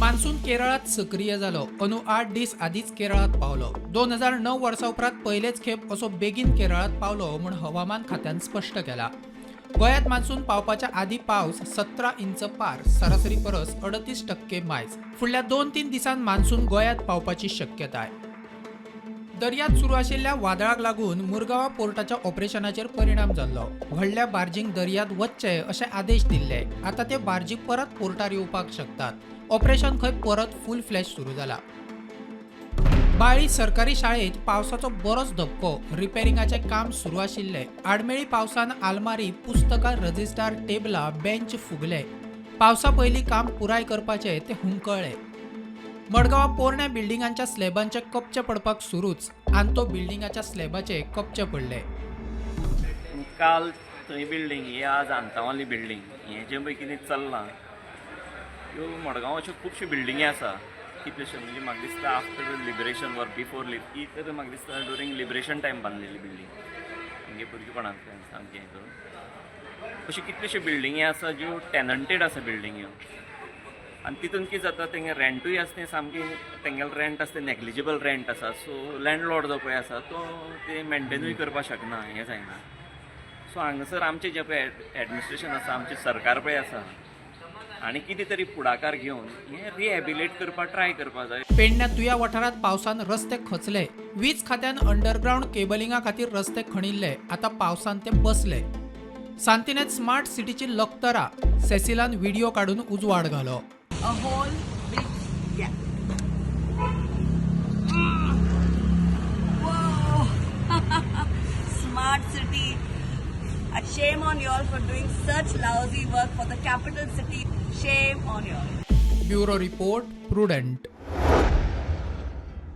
Monsoon केरळात सक्रीय जालो. अंदू 8 दीस आदींच केरळात पावलो. 2009 वर्सा उपरांत पयलेच खेप असो बेगीन केरळात पावलो म्हूण हवामान खात्यान स्पश्ट केला. गोंयांत मान्सून पावपाच्या आदीं पावस 17 इंच पार, सरासरी परस 38% मायज. फुडल्या 2-3 दिसांत मान्सून गोंयांत पावपाची शक्यताय. दर्यांत सुरू आशिल्ल्या वादळाक लागून मुरगांवा पोर्टाच्या ऑपरेशनाचेर परिणाम जाल्लो. व्हडल्या बार्जींक दर्यांत वच्चे अशे आदेश दिल्ले. आतां ते बार्जी परत पोर्टार येवपाक शकतात. ऑपरेशन खंय परत फूल फ्लॅश सुरू जाला. बाळी सरकारी शाळेत पावसाचो बरोच धपको. रिपेरिंगाचें काम सुरू आशिल्लें. आडमेळी पावसान आलमारी, पुस्तकां, रजिस्टर, टेबलां, बेंच फुगले. पावसा पयलीं काम पुराय करपाचें तें हुमकळ्ळें. मडगांवां पोरण्या बिल्डिंगांच्या स्लॅबांचे कपचे पडपाक सुरूच. आंतो बिल्डिंगाच्या स्लॅबाचे कपचे पडले. काल थंय बिल्डींग, ही आज आंतावाली बिल्डींग. हें जें पळय कितें चल्लां, ह्यो मडगांव अश्यो खुबश्यो बिल्डिंगी आसा कितल्योश्यो. म्हणजे म्हाका दिसता आफ्टर लिबरेशन ऑर बिफोर लिब ही तर म्हाका दिसता ड्युरींग लिबरेशन टायम बांदलेली बिल्डींग, आमगे भुरगेपणांतल्यान सामकें हें करून. अश्यो कितल्योश्यो बिल्डिंगी आसा ज्यो टेनंटेड आसा बिल्डिंग्यो आनी तितून कितें जाता, तेंगे रेंटूय आसा तें सामकें, तेंगेलें रेंट आसा तें नेग्लिजिबल रेंट आसा. सो लँडलॉर्ड जो पळय आसा तो ते मेंटेनूय करपाक शकना, हें जायना. सो हांगासर आमचें जें पळय एडमिनिस्ट्रेशन आसा, आमचें सरकार पळय आसा, आनी कितें तरी फुडाकार घेवन हें रिहॅबिलेट करपाक ट्राय करपाक जाय. पेडण्या तुया वाठारांत पावसान रस्ते खचले. वीज खात्यान अंडरग्रावंड केबलिंगा खातीर रस्ते खणिल्ले. आतां पावसान ते बसले. सांतिनेज स्मार्ट सिटीची लक्तरा, सेसिलान व्हिडिओ काडून उजवाड घालो. A whole big gap. Whoa! Smart city. Shame on y'all for doing such lousy work for the capital city. Shame on y'all. Bureau report, prudent.